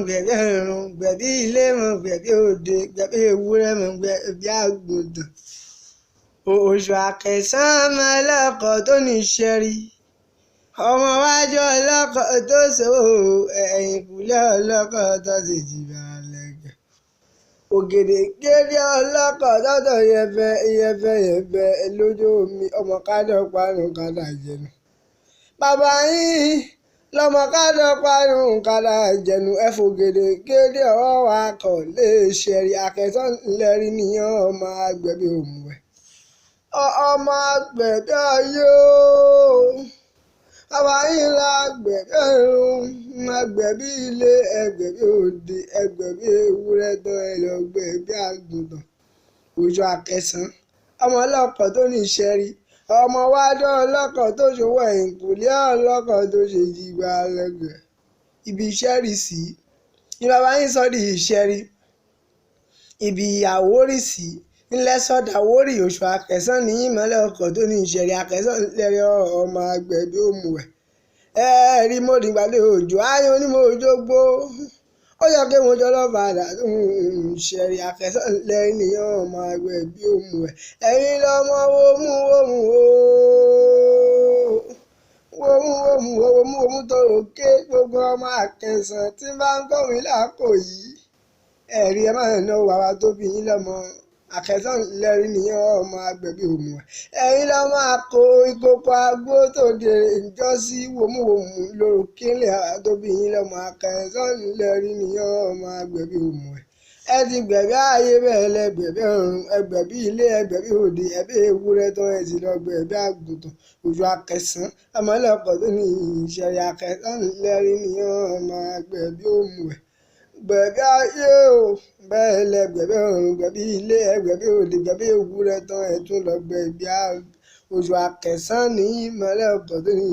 Gbẹ̀bí ẹ̀rùn, gbẹ̀bí ilé mọ̀, gbẹ̀bí òde, gbẹ̀bí ewúrẹ́ mọ̀, gbẹ̀bí àgùntàn. Oṣù Akẹsàn ọmọ ọlọ́kọ̀ tó ní ṣẹ́rí. Ọmọ wájú ọlọ́kọ̀ tó ṣòwò, ẹ̀yìnkùlé ọlọ́kọ̀ tó ṣe jìbà lẹ́gẹ̀. Ògèdègèdè ọlọ́kọ̀ tọ́tọ̀ yẹfẹ yẹfẹ yẹfẹ lójú omi, ọmọ kádọ̀ parun kádà jẹnu. Bàbá yín lọmọ kádọ̀ parun kádà jẹnu, ẹ̀fọ́ gèdègèdè ọwọ́ wa kọ̀ lè ṣẹ̀rí. Akẹsàn lẹ́rí nìyẹn, ọmọ àgbẹ̀bí òmùwẹ̀. Ọmọ àgbẹ̀bí ayé o. Bàbá yín la gbẹ̀bí ẹ̀rùn, ẹgbẹ̀bí ilé, ẹgbẹ̀bí òde, ẹgbẹ̀bí ewúrẹ́ tán, ẹ lọ gbẹ̀bí àgùntàn. Oṣù Akẹsàn ọmọ ọlọ́kọ̀ tó ní ìṣẹ́rí, ọmọ wájú ọlọ́kọ̀ tó ṣòwò, ẹ̀yìnkùlé ọlọ́kọ̀ tó ṣe jìgbà lẹ́gẹ̀. Ibi iṣẹ́ rì sí ní bàbá yín sọ di ìṣẹ́rí, ibi ìyàwó rì sí ńlẹ́ sọ́dà wórì. Oṣù Akẹsàn ní ìmọ̀lẹ̀ ọkọ̀ tó ní ìṣẹ̀rí. Akẹsàn lẹ́rí ọmọ àgbẹ̀bí òmùwẹ̀. Ẹ̀ẹ́rì mo dìgbàdé òjò ayé onímọ̀ òjò gbó. Ó yẹ kí mo jọ lọ́fàdà tó ń ṣẹ̀rí. Akẹsàn lẹ́rí nìyẹn, ọmọ àgbẹ̀bí òmùwẹ̀. Ẹ̀yin lọ́mọ wòmú wòmú ooo, wòmú wòmú wòmú wòmú tó ròkè. Gbogbo ọmọ Akẹsàn tí bá ń gbọ́ mi lákò yìí, ẹ̀rí ẹ máa ná bàbá tó bí yín lọ́mọ. Akẹsàn lẹ́rí nìyẹn, ọmọ àgbẹ̀bí òmùwẹ̀. Ẹ̀yin lọ́ máa kó ìkókó agbó tó dèrè ìjọ́sí, wòmúwòmù lórúkẹ́ bàbá tó bí yín lọ́mọ. Akẹsàn lẹ́rí nìyẹn, ọmọ àgbẹ̀bí òmùwẹ̀. Ẹ ti gbẹ̀bí ayé bẹ́ẹ̀ lẹ gbẹ̀bí ọ̀run, ẹ gbẹ̀bí ilé, ẹ gbẹ̀bí òde, ẹbí ewúrẹ́ tán, ẹ sì lọ gbẹ̀bí àgùntàn. Oṣù Akẹsàn ọmọ ọlọ́kọ̀ tó ní ìṣẹ̀rí. Akẹsàn lẹ́rí nìyẹn, ọmọ àgbẹ̀bí òmùwẹ̀. Gbẹ̀bí ayé o, bẹ́ẹ̀ lẹ gbẹ̀bí ọ̀run, gbẹ̀bí ilé, ẹ gbẹ̀bí òde, gbẹ̀bí ewúrẹ́ tán, ẹ tún lọ gbẹ̀bí. Oṣù Akẹsàn ní ìmọ̀lẹ̀ ọkọ̀ tó ní.